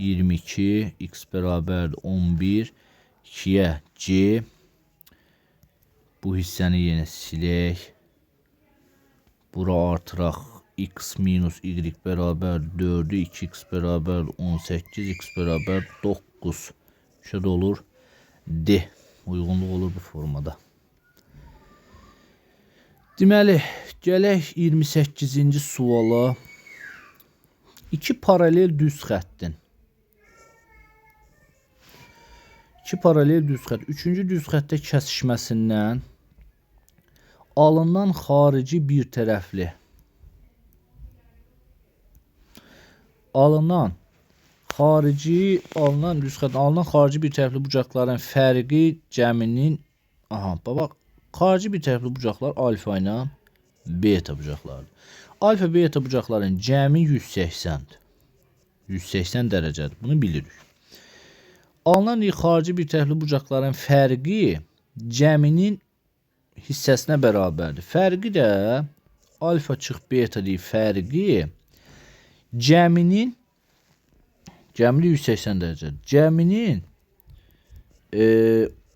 22. X bərabərdir 11. 2-yə C. Bu hissəni yenə silək. Bura artıraq. X minus y bərabər 4-ü, 2x bərabər 18, x bərabər 9. 3-ə də olur D. Uyğunluq olur bu formada. Deməli, gələk 28-ci suala. İki paralel düz xəttin. İki paralel düz xətt. Üçüncü düz xəttdə kəsişməsindən alınan xarici bir tərəfli. Alınan xarici, alınan düz xətt, alınan xarici bir tərəfli bucaqların fərqi cəminin, aha, bax, xarici bir tərəfli bucaqlar alfa ilə beta bucaqlarıdır. Alfa beta bucaqların cəmi 180-dir. 180 dərəcədir. Bunu bilirik. Alınan xarici bir tərəfli bucaqların fərqi cəminin hissəsinə bərabərdir. Fərqi də alfa çıx beta deyil, fərqi cəminin, cəmini 180 dərəcədir. Cəminin,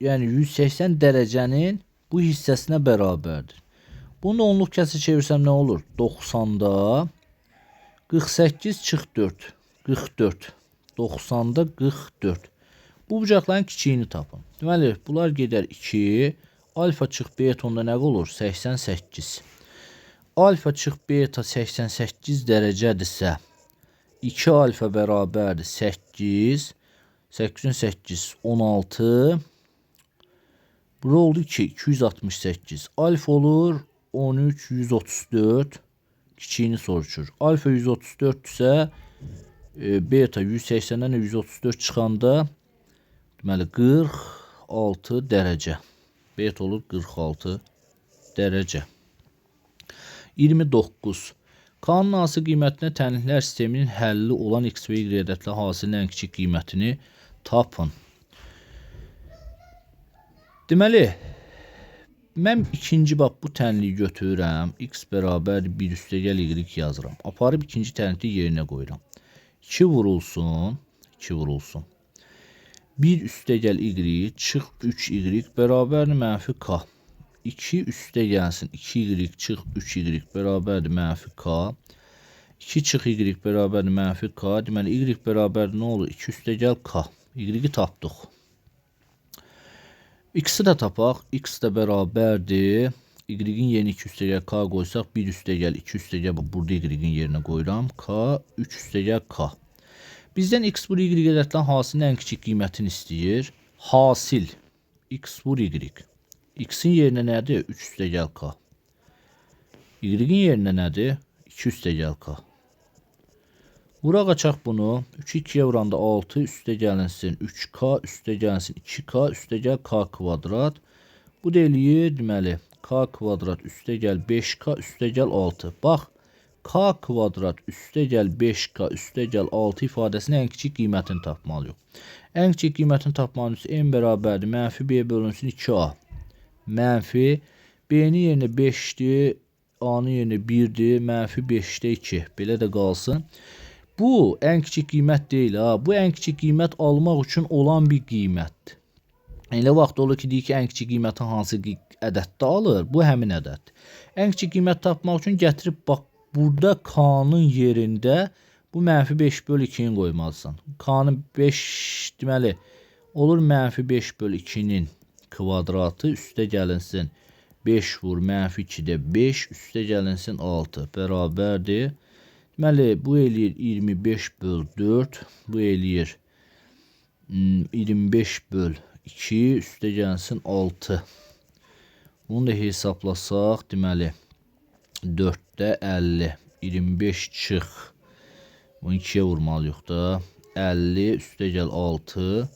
yəni 180 dərəcənin bu hissəsinə bərabərdir. Bunu da onluq kəsri çevirsəm nə olur? 90-da 48 çıx 4, 44. 90-da 44. Bu bucaqların kiçiyini tapın. Deməli, bunlar gedər 2. Alfa çıx beta onda nə olur? 88. Alfa çıx beta 88 dərəcədirsə, 2 alfa bərabərdir 8. 8-in 8, 16. Bura oldu 2, 268. Alfa olur 13, 134. Kiçiyini soruşur. Alfa 134-dürsə, beta 180-dən 134 çıxanda, deməli, 46 dərəcə. Beta olur 46 dərəcə. 29. K-nın hansı qiymətinə tənliklər sisteminin həlli olan x və y ədədli hasilin ən kiçik qiymətini tapın. Deməli, mən ikinci bax bu tənliyi götürürəm. X bərabər 1 üstəgəl y yazıram. Aparıb ikinci tənlikli yerinə qoyuram. 2 vurulsun, 2 vurulsun. 1 üstəgəl y çıx 3y bərabərdir mənfi k. 2 üstə gəlsin 2y çıx 3y bərabərdir mənfi k. 2 çıx y bərabərdir mənfi k. Deməli, y bərabərdir nə olur? 2 üstə gəl k. Y-i tapdıq. X-i də tapaq. X də bərabərdir. Y-in yerinə 2 üstə gəl k qoysaq, 1 üstə gəl 2 üstə gəl. Burada y-in yerinə qoyuram. K, 3 üstə gəl k. Bizdən x vur y ədədlərin hasilinin ən kiçik qiymətini istəyir. Hasil. X vur y. X-in yerinə nədir? 3 üstə gəl k. Y-in yerinə nədir? 2 üstə gəl k. Vuraq açaq bunu. 3-ü 2-yə vuranda 6 üstə gəlinsin 3k üstə gəlinsin 2k üstə gəl k kvadrat. Bu da eləyir, deməli, k kvadrat üstə gəl 5k üstə gəl 6. Bax, K kvadrat üstə gəl 5K üstə gəl 6 ifadəsinin ən kiçik qiymətini tapmalıyıq. Ən kiçik qiymətini tapmanın üçün M bərabərdir. Mənfi B bölünsün 2A. Mənfi B-nin yerinə 5-dir, A-nın yerinə 1-dir, mənfi 5-də 2. Belə də qalsın. Bu ən kiçik qiymət deyil. Ha. Bu ən kiçik qiymət almaq üçün olan bir qiymətdir. Elə vaxt olur ki, deyir ki, ən kiçik qiyməti hansı ədəddə alır? Bu həmin ədəddir. Ən kiçik qiymət tapmaq üçün gətirib bax burada K-nın yerində bu mənfi 5 bölü 2-ni qoymalısan. K-nın 5 deməli olur mənfi 5 bölü 2-nin kvadratı üstə gəlinsin 5 vur mənfi 2-də 5 üstə gəlinsin 6 bərabərdir. Deməli bu eləyir 25 böl 4, bu eləyir 25 böl 2 üstə gəlsin 6. Bunu da hesablasaq, deməli 4-də 50, 25 çıx. Bunu 2-yə vurmalıyıq da. 50 üstə gəl 6.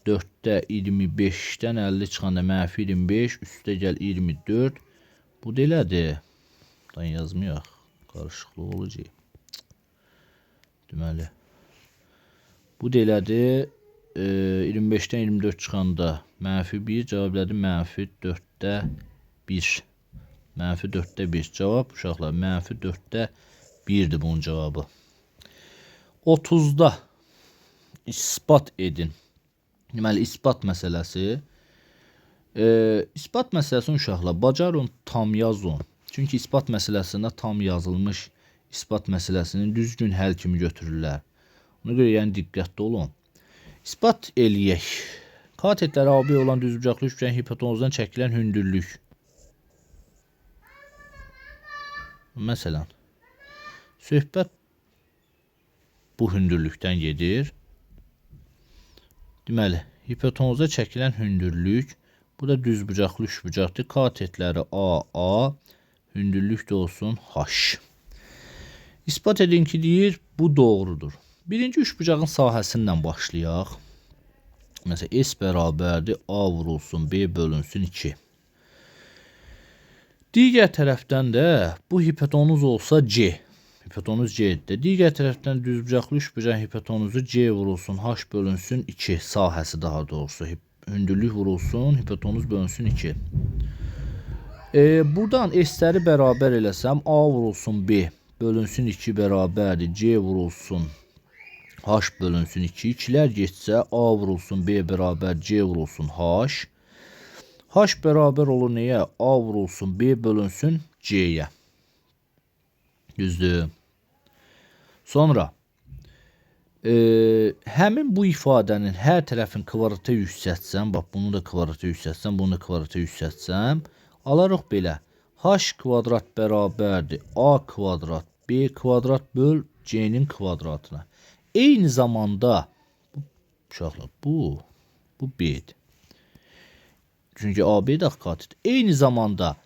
4-də 25-dən 50 çıxanda mənfi 25, üstə gəl 24. Bu da elədir. Buradan yazmayaq. Qarışıqlıq olacaq. Deməli, bu da elədir. 25-dən 24 çıxanda mənfi 1, cavab elədi mənfi 4-də 1. Mənfi 4-də 1. Cavab uşaqlar, mənfi 4-də 1-dir bunun cavabı. 30-da isbat edin. Deməli, isbat məsələsi. İsbat məsələsini uşaqlar, bacarın tam yazın. Çünki isbat məsələsində tam yazılmış isbat məsələsini düzgün həll kimi götürürlər. Ona görə yəni diqqətli olun. İsbat eləyək. Katetləri AB olan düzbucaqlı üçgen hipotenuzdan çəkilən hündürlük. Məsələn, söhbət bu hündürlükdən gedir. Deməli, hipotenuza çəkilən hündürlük, bu da düzbucaqlı üçbucaqdır. Katetləri AA, hündürlük də olsun H. İsbat edin ki, deyir, bu doğrudur. Birinci üçbucağın sahəsindən başlayaq. Məsələn, S bərabərdir A vurulsun, B bölünsün 2. Digər tərəfdən də bu hipotenuz olsa C. Hipotenuz C-dir. Digər tərəfdən düzbucaqlı üçbucağın hipotenuzu C vurulsun, H bölünsün 2 sahəsi daha doğrusu. Hündürlük vurulsun, hipotenuz bölünsün 2. Buradan S-ləri bərabər eləsəm, A vurulsun B bölünsün 2 bərabərdir. C vurulsun H bölünsün 2. 2-lər getsə A vurulsun B bərabər C vurulsun H. H bərabər olur nəyə? A vurulsun B bölünsün C-yə. Düzdür. Sonra həmin bu ifadənin hər tərəfin kvadrata yüksəltsəm, bax bunu da kvadrata yüksəltsəm, bunu da kvadrata yüksəltsəm, alarıq belə. H kvadrat bərabərdir A kvadrat B kvadrat böl C-nin kvadratına. Eyni zamanda uşaqlar, bu B-dir. Çünki AB də katetdir. Eyni zamanda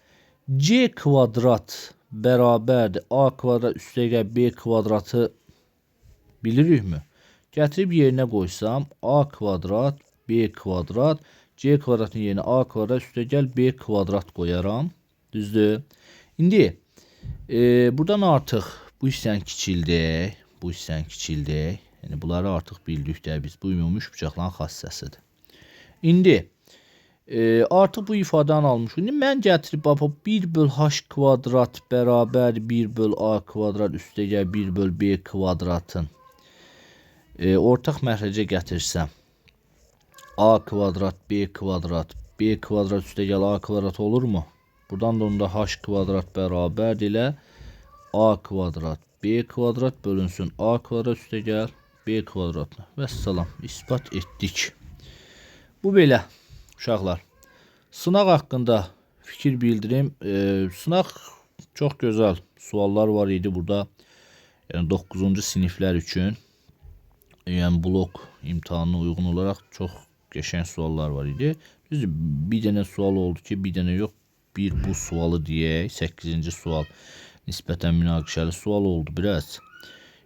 C kvadrat bərabərdir A kvadrat üstəgəl B kvadratı bilirikmi? Gətirib yerinə qoysam A kvadrat B kvadrat C kvadratın yerinə A kvadrat üstəgəl B kvadrat qoyaram. Düzdür? İndi buradan artıq bu hissəni kiçildək. Bu hissəni kiçildək. Yəni bunları artıq bildik də biz. Bu ümumi üçbucaqların xassəsidir. İndi artıq bu ifadəni almışıq. İndi mən gətirib bax 1 böl H kvadrat bərabər 1 böl A kvadrat üstəgəl 1 böl B kvadratın ortaq məxrəcə gətirsəm A kvadrat B kvadrat B kvadrat üstəgəl A kvadrat olurmu? Buradan da onda H kvadrat bərabərdir ilə A kvadrat B kvadrat bölünsün A kvadrat üstəgəl B kvadratına. Vəssalam, isbat etdik. Bu belə uşaqlar. Sınaq haqqında fikir bildirim. Sınaq çox gözəl suallar var idi burada. Yəni 9-cu siniflər üçün. Yəni blok imtahanına uyğun olaraq çox qəşəng suallar var idi. Düzdür, bir dənə sual oldu ki, bir dənə yox, bir bu sualı deyək. 8-ci sual nisbətən münaqişəli sual oldu biraz.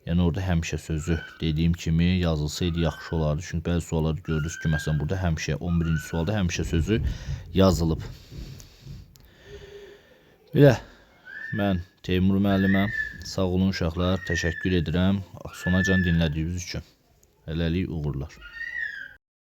Yəni orada həmişə sözü dediyim kimi yazılsaydı yaxşı olardı. Çünki bəzi suallarda gördünüz ki, məsələn burada həmişə 11-ci sualda həmişə sözü yazılıb. Belə mən Teymur müəlliməm. Sağ olun uşaqlar, təşəkkür edirəm. Sonacan dinlədiyiniz üçün. Hələlik uğurlar.